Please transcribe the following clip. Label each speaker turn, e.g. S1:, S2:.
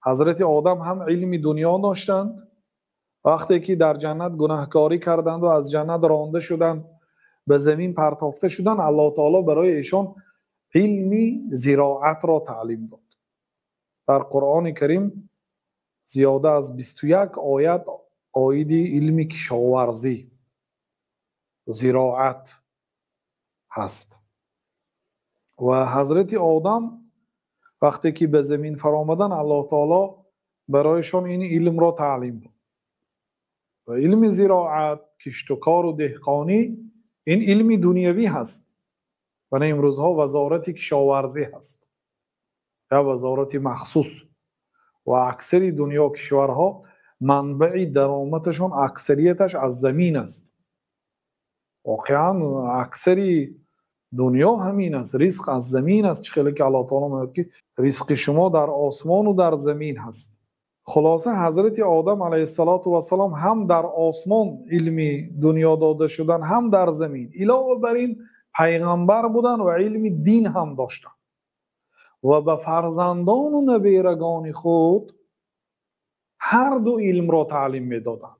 S1: Ҳазрати Одам ҳам илми дунё доштанд. Вақте ки дар ҷаннат гунаҳкорӣ карданду аз ҷаннат ронда шуданд, ба замин партофта шуданд, Аллоҳ таоло барои эшон илми зироатро таълим дод. Дар Қуръони Карим зиёда аз 21 оят оиди илми кишоварзӣ, зироат ҳаст. Ва ҳазрати Одам вақте ки ба замин фаромаданд, Аллоҳ таоло барояшон ин илмро таълим дод. Ва илми зироат, киштукору деҳқонӣ ин илми дунявӣ ҳаст. Ва имрӯзҳо вазорати кишоварзӣ ҳаст, як вазорати махсус, ва аксари дунё кишварҳо манбаи даромадашон аксарияташ аз замин аст. Воқеан аксари дунё ҳамин аст, ризқ аз замин аст. Чӣ хеле ки Аллоҳ таоло мегӯяд, ки ризқи шумо дар осмону дар замин ҳаст. Хулоса, ҳазрати Одам алайҳиссалоту вассалом ҳам дар осмон илми дунё дода шудан, ҳам дар замин. Илова бар ин пайғамбар буданд ва илми дин ҳам доштанд ва ба фарзандону наберагони худ ҳар ду илмро таълим медоданд.